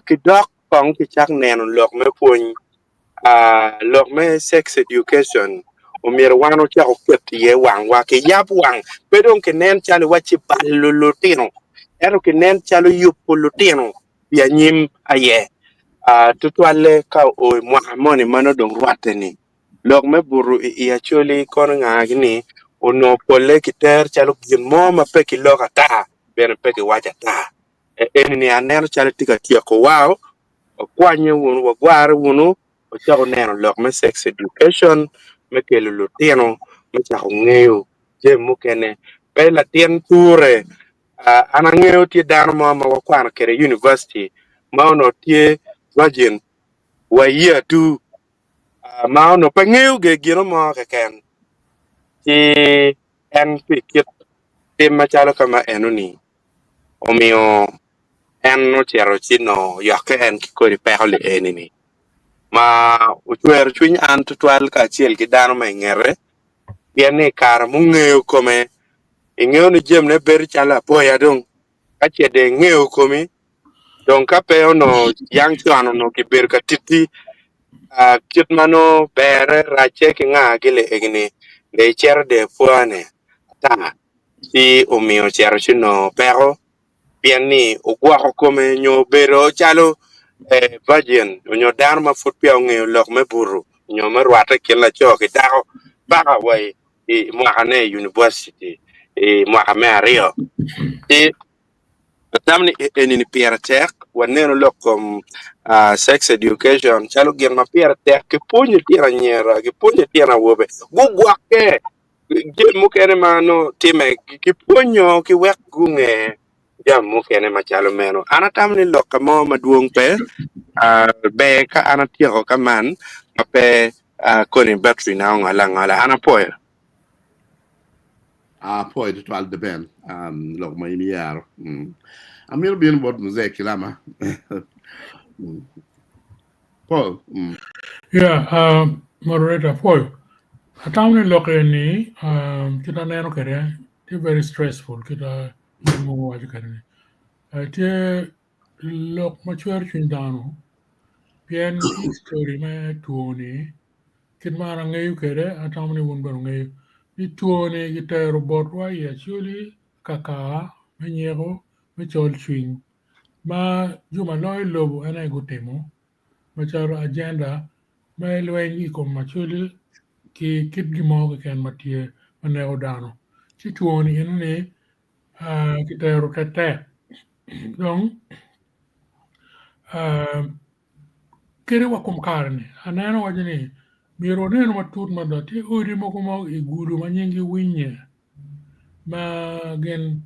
ki dok kong kicak neno lok me pwony lok me sex education omyero wan ocak oket iye wangwa kiyab wang pe dong kinen calo iwacci balo lutino ento kinen calo yubo lutino pi anyim aye tutwalle ka oo i mwaka moni ma nongo dong rwatte-ni. Lok me buto i i Acholi kono ngagi ni onongo polle kiter calo gin mo ma pe kiloko ata bene pe kiwaco ata. Eni-ni aneno calo tye ka tyeko wao, wakwanye wunu, wagware wunu, wacako neno lok me sex education me kelo lutino me cako ngeyo jami mukene. Pe latin ture, an angeyo tye dano mo ma wakwano kwede i university ma onongo tye virgin wa year two ma onongo pe ngeyo gin mo keken ci en pi kit tim macalo ka ma enoni omiyo en ocito ci nongo oyokke en ki kodi peko li eni-ni ma ocwero cwiny an tutwal kacel ki dano ma i ngete pien ni i kare mungeyo kome ingeyo ni jamine bedo calo apoya dong ka ce dong ingeyo komi dong ka pe onongo yang con onongo kibedo ka titti kit ma nongo berre racce ki nga ki li egi-ni dong icito dong ipwone ata ci omiyo ocito ci onongo peko. pien ni ogwoko kome nyo obedo calo virgin nyo dano ma pud peya ongeyo lok me buto nyo me rwatte i kin laco ki dako paka wa i mwakane i univaciti i mwaka me aryo. Ci atamo ni eni ni pire tek waneno lok kom sex education calo gin ma pire tek kipwonyo litino anyira kipwonyo litino awobe gugwokke jami mukene ma nongo timme kipwonyo ki wek gunge jami mukene macalo meno. An atamo ni lok ka mo madwong pe ber ka an atyeko ka man ma pe koni battery na ongole angola. An apwoyo. Apwoyo tutwal The Ben lok ma in iyero. Amito bino bot Mzee Kilama. Paul. Yeah, moderator apwoyo. Atamo ni lok eni kit aneno kwede tye very stressful kit ma mogo waco kwede ni. Tye lok ma cwero cwiny dano pien history me two ni kit ma an angeyo kwede atamo ni wun bene wungeyo ni two ni kitero botwa i Acholi kakar me nyeko me col cwiny ma jo ma loyo lobo en aye gutimo macalo agenda me lweny i kom Acholi ki kit gin mo keken ma tye ma neko dano ci two ni eno ni kitero tetek dong kadi wa kom kare-ni aneno waco ni myero wanenu matut mada tye odi mogo ma i gudo ma nyinggi winye ma gin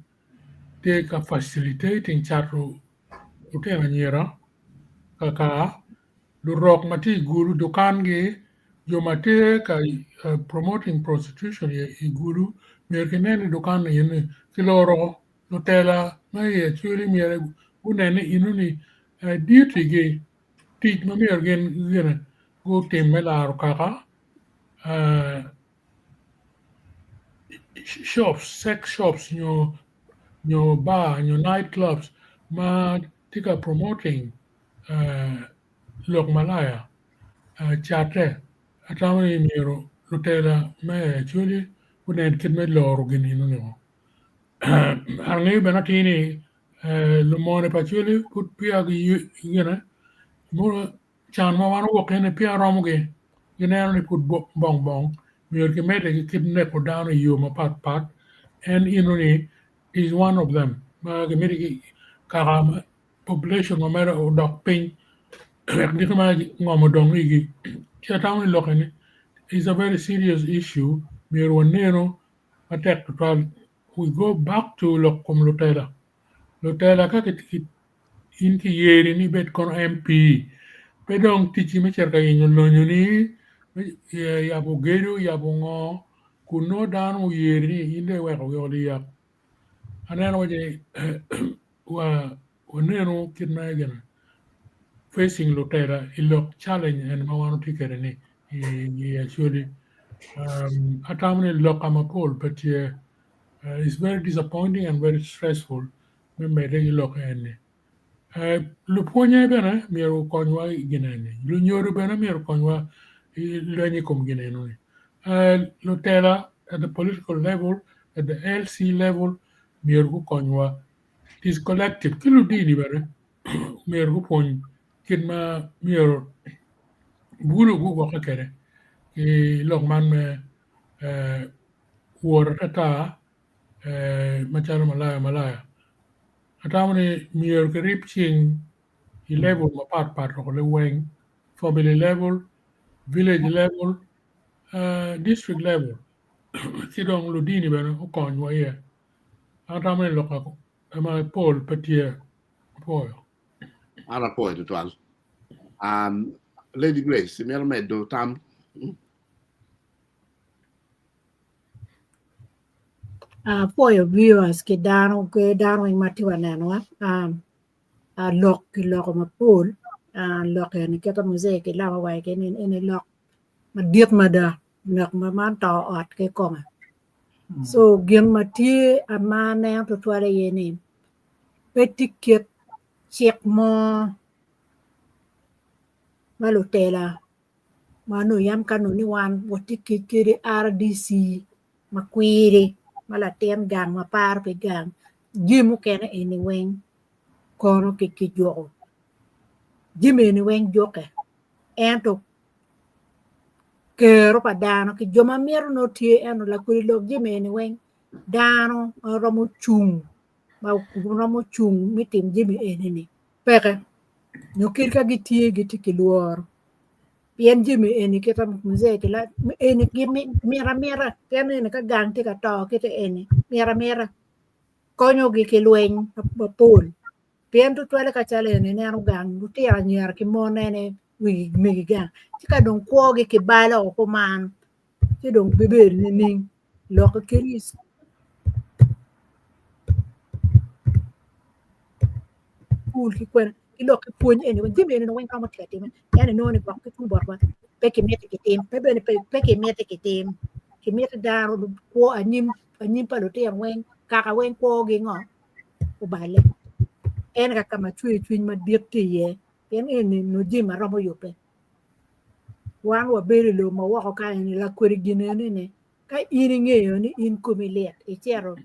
tye ka facilitating cato lutino anyira kakar lurok ma tye i gudo dukangi jo ma tye ka promoting prostitution i gudo myero kinen ni dukan eni kiloro lutela ma i Acholi myero gunen ni eno ni duty gi tic ma myero gin gutim me laro kaka shops sex shops nyo bar nyo night clubs ma tye ka promoting lok malaya catte atamo ni myero lutela me Acholi gunen kit me loro gin eno-ni. Angeyo bene atir ni lumone pa Acholi pud peya gine can ma wan owok iye ni peya romogi gineno ni pud bong bong myero kimedde ki kit neko dano i yo mapat pat en eno-ni is one of them ma gimito kaka population ma mere odok piny wek diki ma ngom odong igi ci atamo ni lok eni is a very serious issue myero wanenu matek tutwal we go back to lok kom lutela lutela ka in kiyeri ni ibed kono MP pe dong ticci me cito ka yenyo lonyoni yabo gedo yabo ngo kun nongo dano oyeri ni in dong iweko weko liyak aneno waci wanenu kit ma gin facing lutela i lok challenge eni ma wan watye kwede ni i Acholi atamo ni loka mapol pe tye it's very disappointing and very stressful me medde ki lok eni lupwonye bene myero okonywa i gin eni lunyodo bene myero okonywa i lweny i kom gin eno ni lutela at the political level at the LC level myero gukonywa it is collective ki ludini bene myero gupwony kit ma myero bulu gugwokke kwede ki lok man me wot atata macalo malaya malaya atamo ni myero kirib cing i level mapat pat woko liweng family level, village level, district level ci dong ludini bene okonywa iye an atamo ni lok mapol pe tye apwoyo. An apwoyo tutwal. Lady Grace, imito medo tam? Apwoyo viewers ki dano ki dano weng ma tye ka nenowa lok kiloko mapol lok eni kit ma Muzee Kilama owaco kwede ni eni lok madit mada lok ma man to ot kikome so gin ma tye ma aneno tutwal aye ni pe tye kit cik mo ma lutela ma nongo yam ka nongo ni wan watye kede RDC ma kwiri ma latin gang ma paro pi gang jami mukene eni weng. kono kijuko jami eni weng jukke ento kero pa dano ki jo ma mito nongo tye ento lakodi lok jami eni weng dano ma romo cung ma romo cung me timo jami eni-ni peke nyo kit ka gitye gitye ki lworo pien jami eni kit ma muzee eni mito amita pien eni ka gang tye ka to kite eni mito amita konyogi ki lweny mapol pien tutwalle ka calo eni ineno gang lutino anyira ki mon ene wigi megi gang ci ka dong kwogi kibalo kuman ci dong bibedo nining lok kadi cukul ki kwena ki lok ki pwony eni weng jami eni weng romo tye atima ento inongo ni gwok ki tung botwa pe kimiti kitim pe bene pe kimiti kitim kimiti dano kwo anyim anyim pa lutino weng kaka weng kwogi ngo obale en ka kama cwer cwiny madit tye iye pien eni nongo jami ma romo yubbe wan wabedo i lobo ma woko kany eni lakwede gin eni ni Ka in ingeyo ni in komi lit, icito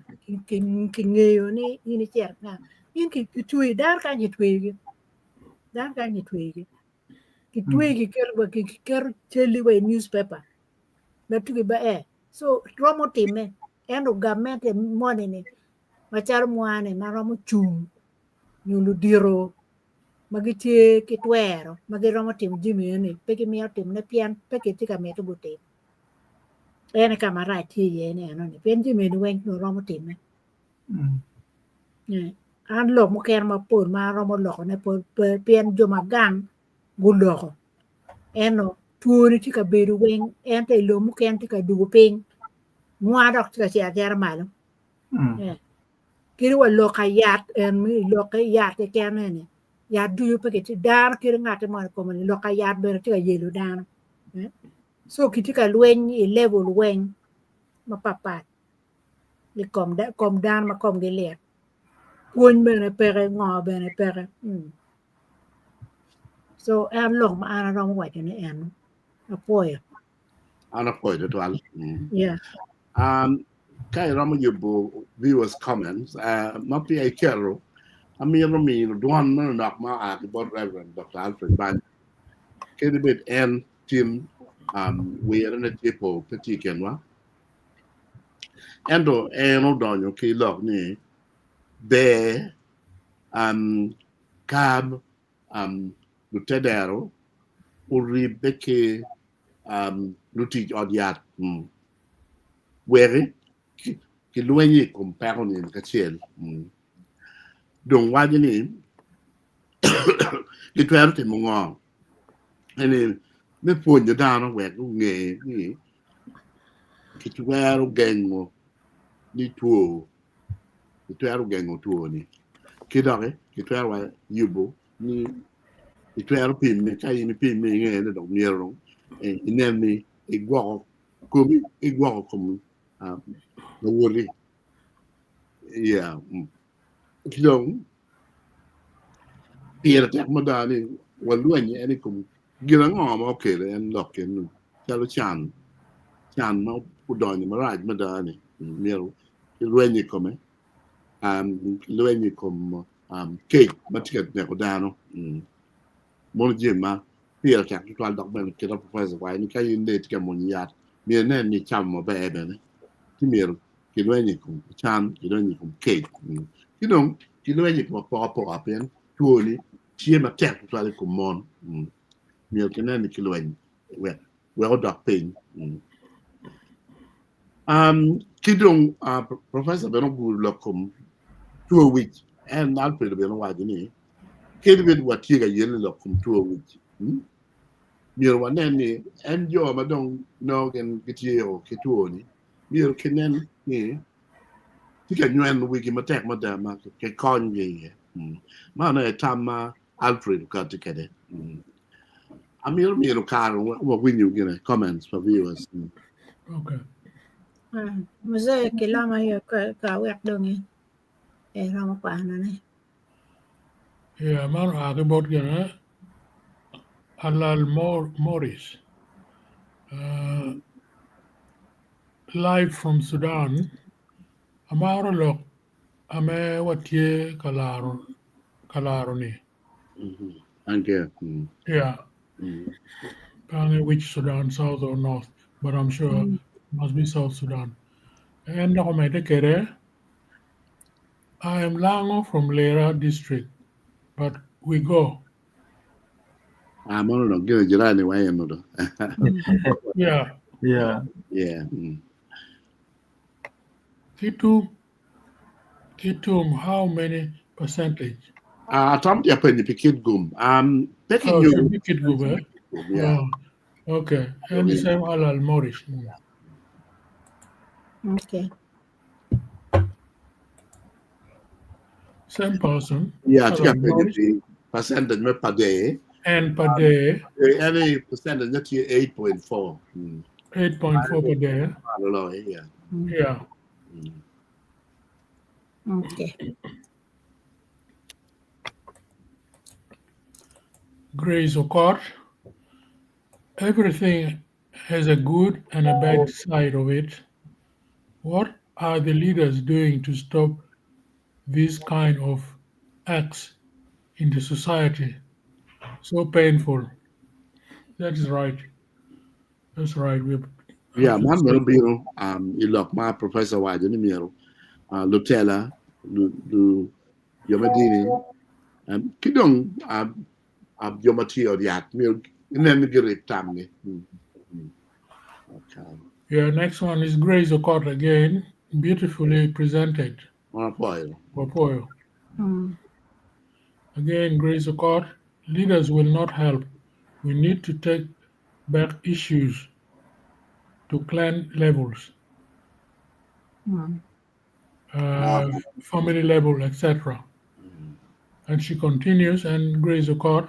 kingeyo ni in icito nga, in kitweyi, dano kany kitweyogi, dano kany kitweyogi, kitweyogi kiketo calli wa i newspaper ma tuki ba ee so romo timme ento gamente moni-ni macalo mwa-ni ma romo cung nyo ludito ma gitye ki twero ma giromo timo jami eni pe gimito timone pien pe gitye ka mito gutim. En aye ka marac tye iye ni enoni pien jami eni weng nongo romo timme. An lok mukene mapol ma aromo lokone pe pien jo ma gang guloko ento twoni tye ka bedo weng ento i lobo mukene tye ka dugo piny nwa dok tye ka cito acita malo kadi wa lok yat en lok yat keken eni yat ducu pe gitye dano kadi ngati moni kome lok yat bene tye ka yelo dano. So kitye ka lweny i level weng mapatpat i kom dano ma komgi lit. Pwony bene peke, ngo bene peke. So en lok ma an aromo waco ni eno. Apwoyo. An apwoyo tutwal. Yeah. Ka iromo yubo viewers comments ma peya iketo, amito miyo dwon manok ma oa ki bot Reverend Dr. Alfred Banya. Kadi bed en tin wirene tye po pe tye i kinwa, ento en odonyo ki lok ni ber ka lutedero oribbe ki lutic ot yat wek kilweny i kom peko-ni kacel. Dong waco ni gitwero timo ngo? Eni me pwonyo dano wek gunge ni kitwero gengo ni two kitwero gengo two-ni ki doki kitwero wa yubo ni itwero pime ka in ipime inge ni dong myero dong inen ni igwoko komi igwoko kom lawoti. Yeah. Ki dong pire tek mada ni walweny en i kom gin ango ma okelo en lok eno calo can can ma odonyo marac mada ni myero kilweny i kome kilweny i kom kec ma tye ka neko dano mono jami ma pire tek tutwal dok bene kita professor waco ni ka in dong itye ka mwonyo yat myero inen ni icamo maber bene ci myero kilweny i kom can, kilweny i kom kec, ki dong kilweny i kom apokapoka pien twoni tye matek tutwal i kom mon. Myero kinen ni kilweny wek wek odok piny. Um, ki dong uh, professor bene ogudo lok kom two wic. En Alfred bene owaco ni kadi bed watye ka yelle lok kom two wic, hmm? myero wanen ni en jo ma dong nongo gin gitye ki two-ni myero kinen ni tye ka nyweno wigi matek mada ma kikonygi iye. Man aye tam ma Alfred okatti kwede. Amito mino kare wek wawinyo gine comments pa viewers. Okay. Mzee kilama hiyo ka wek dong eromo kwanone. Yeah, man oa ki bot gine Alal Morris. Live from Sudan, amaro lok ame watye ka laro kalaro-ni. Thank you. Yeah. Apparently which Sudan, South or North, but I'm sure it must be South Sudan. En dok omedde kwede, I am Lango from Lira district, but we go. Ah, mono dong gino jirani wa eno do. Yeah. Yeah. Yeah. Kitum, Kitum, how many percentage? Ah, atam tia penyo pi Kitgum. Peki Oh, nyo. should be Kitgum, eh? Yeah. Oh, okay. And the same Alal Morris. Okay. Same person. Yeah, tia Alal penyo Morris. pi percentage me per day. And per day. Any percentage that you 8.4. 8.4 per day. I don't know, yeah. Yeah. Okay. Grace Okot. Everything has a good and a bad side of it. What are the leaders doing to stop this kind of acts in the society? So painful. That is right. That's right. We Yeah, man mero biro i lok ma professor wacho ni myero lutela lu jo me dini ki dong jo ma tye i ot yat myero inen ni girib tamgi. Okay. Yeah, next one is Grace Okot again, beautifully presented. Wapoyo. Wapoyo. Again, Grace Okot, leaders will not help. We need to take back issues to clan levels, family level, etc. And she continues, and Grace Okot,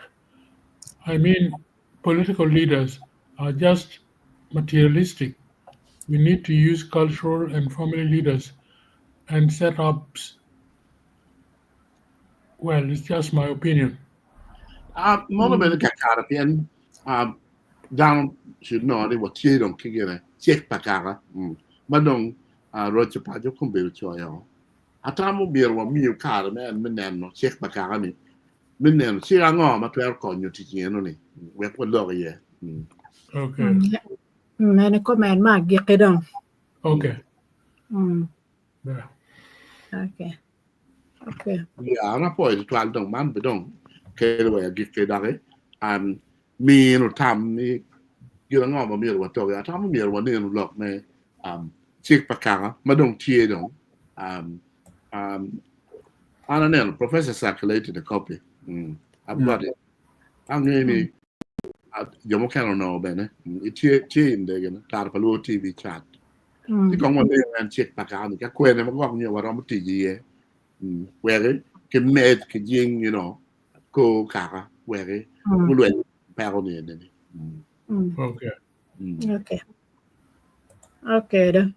I mean, political leaders are just materialistic. We need to use cultural and family leaders and setups. Well, it's just my opinion. Mono bene kakara pien dano should know ni watye dong ki gine cik pa kaka. Ma dong roco paco kombedo coyo. Atamo myero wamiyo kare me en me neno cik pa kaka ni. Me neno cik ango ma twero konyo tic eno ni. Wek walok iye. Okay. Mene comment ma agikki dong. Okay. Yeah. Okay. Okay. Yeah, an apoyo tutwal dong man be dong kelo wa agikki doki. Mino tam ni gin ango ma myero watoki. Atamo myero waneno lok me cik pa kaka ma dong tye dong. An aneno professor circulated a copy. I've got it. Angeyo ni jo mukene onongo bene. Tye tye indegene Tara pa Luo TV chat. Ti kong waneno en cik pa kaka ni ka kwene ma gwok nyo waromo tic iye. Weki ki med ki jing you know ko kaka weki gulweny peko ni eni. Okay. Okay. Okay do.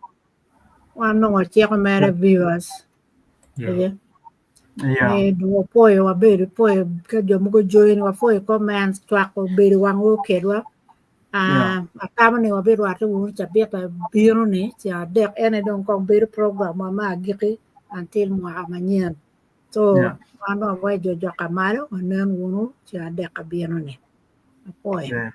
Wan nongo waciko mere viewers. Yeah. Yeah. Ni wapoyo wabedo poyo ka jo mogo join wapoyo comments twako bedo wangwa okedwa. Yeah. Atamo ni wabirwatte wunu cabit abino ni ca adek ene dong kong bedo program wa ma agikki until mwaka manyen. So Yeah. wan dong wai jo joka malo wanen wunu ca adek abino ni. Apoyo. Yeah.